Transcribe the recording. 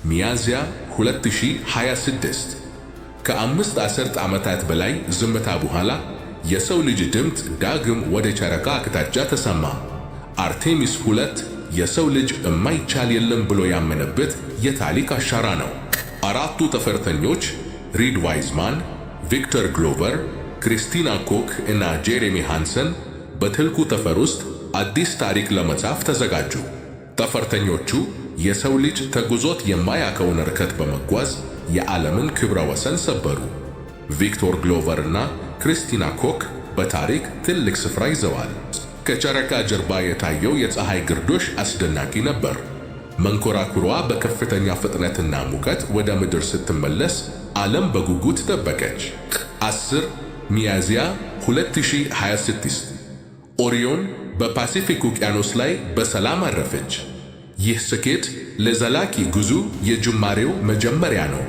ሚያዝያ 2026፣ ከ5 አስርት ዓመታት በላይ ዝምታ በኋላ የሰው ልጅ ድምፅ ዳግም ወደ ጨረቃ አቅጣጫ ተሰማ። አርቴሚስ 2 የሰው ልጅ የማይቻል የለም ብሎ ያመነበት የታሪክ አሻራ ነው። አራቱ ጠፈርተኞች ሪድ ዋይዝማን፣ ቪክተር ግሎቨር፣ ክሪስቲና ኮክ እና ጄሬሚ ሃንሰን በጥልቁ ጠፈር ውስጥ አዲስ ታሪክ ለመጻፍ ተዘጋጁ። ጠፈርተኞቹ የሰው ልጅ ተጉዞት የማያውቀውን ርቀት በመጓዝ የዓለምን ክብረ ወሰን ሰበሩ። ቪክቶር ግሎቨር እና ክሪስቲና ኮክ በታሪክ ትልቅ ስፍራ ይዘዋል። ከጨረቃ ጀርባ የታየው የፀሐይ ግርዶሽ አስደናቂ ነበር። መንኮራኩሯ በከፍተኛ ፍጥነትና ሙቀት ወደ ምድር ስትመለስ ዓለም በጉጉት ጠበቀች። 10 ሚያዝያ 2026፣ ኦሪዮን በፓሲፊክ ውቅያኖስ ላይ በሰላም አረፈች። ይህ ስኬት ለዘላቂ ጉዞ የጅማሬው መጀመሪያ ነው።